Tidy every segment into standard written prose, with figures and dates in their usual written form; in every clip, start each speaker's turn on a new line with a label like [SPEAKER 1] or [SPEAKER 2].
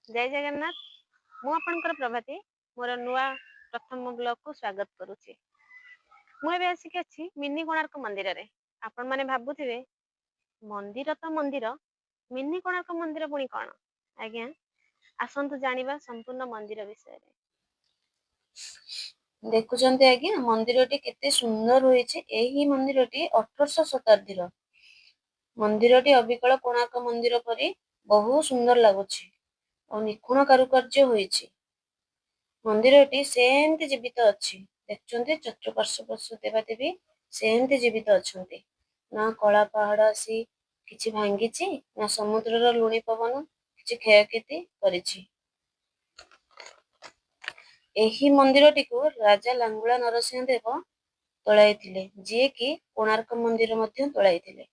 [SPEAKER 1] ଜୟ ଜଗନ୍ନାଥ। ମୁଁ ଆପଣଙ୍କର ପ୍ରଭାତୀ, ମୋର ନୂଆ ପ୍ରଥମ ବ୍ଲଗକୁ ସ୍ୱାଗତ କରୁଛି। ମୁଁ ଏବେ ଆସିକି ଅଛି ମିନି କୋଣାର୍କ ମନ୍ଦିରରେ। ଆପଣମାନେ ଭାବୁଥିବେ, ମନ୍ଦିର ତ ମନ୍ଦିର, ମିନି କୋଣାର୍କ ମନ୍ଦିର ପୁଣି କଣ? ଆଜ୍ଞା, ଆସନ୍ତୁ ଜାଣିବା ସମ୍ପୂର୍ଣ୍ଣ ମନ୍ଦିର ବିଷୟରେ।
[SPEAKER 2] ଦେଖୁଛନ୍ତି ଆଜ୍ଞା, ମନ୍ଦିରଟି କେତେ ସୁନ୍ଦର ହୋଇଛି। ଏହି ମନ୍ଦିରଟି 1800 ଶତାବ୍ଦୀର। ମନ୍ଦିରଟି ଅବିକଳ କୋଣାର୍କ ମନ୍ଦିର ପରି ବହୁ ସୁନ୍ଦର ଲାଗୁଛି ଆଉ ନିଖୁଣ କାରୁକାର୍ଯ୍ୟ ହୋଇଛି। ମନ୍ଦିରଟି ସେମିତି ଜୀବିତ ଅଛି। ଦେଖୁଛନ୍ତି, ଚତୁଃପାର୍ଶ୍ୱ ଦେବାଦେବୀ ସେମିତି ଜୀବିତ ଅଛନ୍ତି। ନା କଳା ପାହାଡ ଆସି କିଛି ଭାଙ୍ଗିଛି, ନା ସମୁଦ୍ରର ଲୁଣି ପବନ କିଛି କ୍ଷୟକ୍ଷତି କରିଛି। ଏହି ମନ୍ଦିରଟିକୁ ରାଜା ଲାଙ୍ଗୁଳା ନରସିଂହ ଦେବ ତୋଳାଇଥିଲେ, ଯିଏକି କୋଣାର୍କ ମନ୍ଦିର ମଧ୍ୟ ତୋଳାଇଥିଲେ।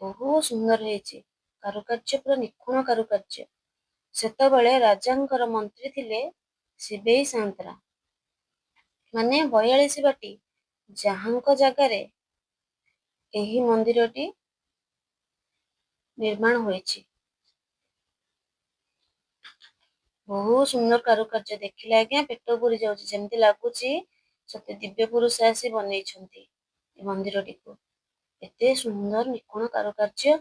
[SPEAKER 2] ବହୁତ ସୁନ୍ଦର ହେଇଛି କାରୁକାର୍ଯ୍ୟ, ପୁରା ନିଖୁଣ କାରୁକାର୍ଯ୍ୟ। ସେତେବେଳେ ରାଜାଙ୍କର ମନ୍ତ୍ରୀ ଥିଲେ ଶିବେଇ ସାନ୍ତରା, ମାନେ 42 ବାଟି, ଯାହାଙ୍କ ଜାଗାରେ ଏହି ମନ୍ଦିରଟି ନିର୍ମାଣ ହୋଇଛି। ବହୁତ ସୁନ୍ଦର କାରୁକାର୍ଯ୍ୟ, ଦେଖିଲେ ଆଜ୍ଞା ପେଟ ପୁରି ଯାଉଛି। ଯେମିତି ଲାଗୁଛି ସତେ ଦିବ୍ୟ ପୁରୁଷ ଆସି ବନେଇଛନ୍ତି ଏ ମନ୍ଦିରଟିକୁ। ଏତେ ସୁନ୍ଦର ନିଖୁଣ କାରୁକାର୍ଯ୍ୟ।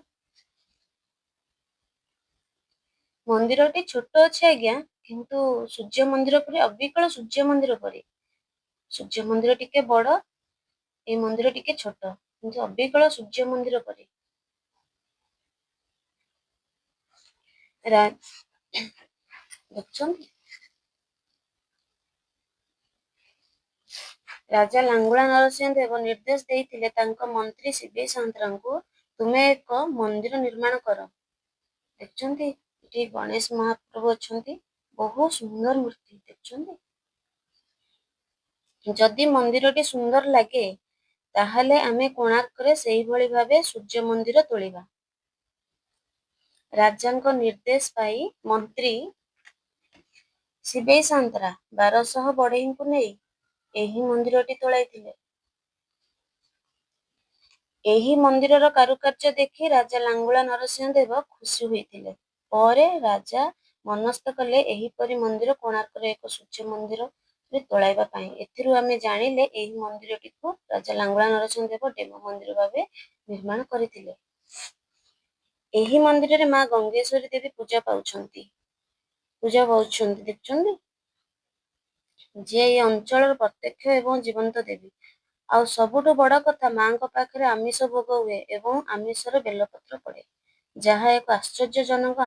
[SPEAKER 2] ମନ୍ଦିରଟି ଛୋଟ ଅଛି ଆଜ୍ଞା, କିନ୍ତୁ ସୂର୍ଯ୍ୟ ମନ୍ଦିର ପରି, ଅବିକଳ ସୂର୍ଯ୍ୟ ମନ୍ଦିର ପରି। ସୂର୍ଯ୍ୟ ମନ୍ଦିର ଟିକେ ବଡ, ଏଇ ମନ୍ଦିର ଟିକେ ଛୋଟ, କିନ୍ତୁ ଅବିକଳ ସୂର୍ଯ୍ୟ ମନ୍ଦିର ପରି। ଦେଖୁଛନ୍ତି, ରାଜା ଲାଙ୍ଗୁଳା ନରସିଂହ ଦେବ ନିର୍ଦ୍ଦେଶ ଦେଇଥିଲେ ତାଙ୍କ ମନ୍ତ୍ରୀ ଶିବେଇ ସାନ୍ତରାଙ୍କୁ, ତୁମେ ଏକ ମନ୍ଦିର ନିର୍ମାଣ କର। ଦେଖୁଛନ୍ତି, ଏଠି ଗଣେଶ ମହାପ୍ରଭୁ ଅଛନ୍ତି, ବହୁତ ସୁନ୍ଦର ମୂର୍ତ୍ତି। ଦେଖୁଛନ୍ତି, ଯଦି ମନ୍ଦିରଟି ସୁନ୍ଦର ଲାଗେ ତାହେଲେ ଆମେ କୋଣାର୍କରେ ସେଇଭଳି ଭାବେ ସୂର୍ଯ୍ୟ ମନ୍ଦିର ତୋଳିବା। ରାଜାଙ୍କ ନିର୍ଦ୍ଦେଶ ପାଇ ମନ୍ତ୍ରୀ ଶିବେଇ ସାନ୍ତରା 1200 ବଢ଼େଇଙ୍କୁ ନେଇ ଏହି ମନ୍ଦିରଟି ତୋଳାଇଥିଲେ। ଏହି ମନ୍ଦିରର କାରୁକାର୍ଯ୍ୟ ଦେଖି ରାଜା ଲାଙ୍ଗୁଳା ନରସିଂହ ଦେବ ଖୁସି ହୋଇଥିଲେ। ପରେ ରାଜା ମନସ୍ଥ କଲେ ଏହିପରି ମନ୍ଦିର କୋଣାର୍କର ଏକ ସୂର୍ଯ୍ୟ ମନ୍ଦିରରେ ତୋଳାଇବା ପାଇଁ। ଏଥିରୁ ଆମେ ଜାଣିଲେ, ଏହି ମନ୍ଦିରଟିକୁ ରାଜା ଲାଙ୍ଗୁଳା ନରସିଂହ ଦେବ ଡେମୋ ମନ୍ଦିର ଭାବେ ନିର୍ମାଣ କରିଥିଲେ। ଏହି ମନ୍ଦିରରେ ମା ଗଙ୍ଗେଶ୍ୱରୀ ଦେବୀ ପୂଜା ପାଉଛନ୍ତି। ଦେଖୁଛନ୍ତି, ଯିଏ ଏହି ଅଞ୍ଚଳର ପ୍ରତ୍ୟକ୍ଷ ଏବଂ ଜୀବନ୍ତ ଦେବୀ। ଆଉ ସବୁଠୁ ବଡ କଥା, ମାଙ୍କ ପାଖରେ ଆମିଷ ଭୋଗ ହୁଏ ଏବଂ ଆମିଷର ବେଲପତ୍ର ପଡେ, ଯାହା ଏକ ଆଶ୍ଚର୍ଯ୍ୟଜନକ।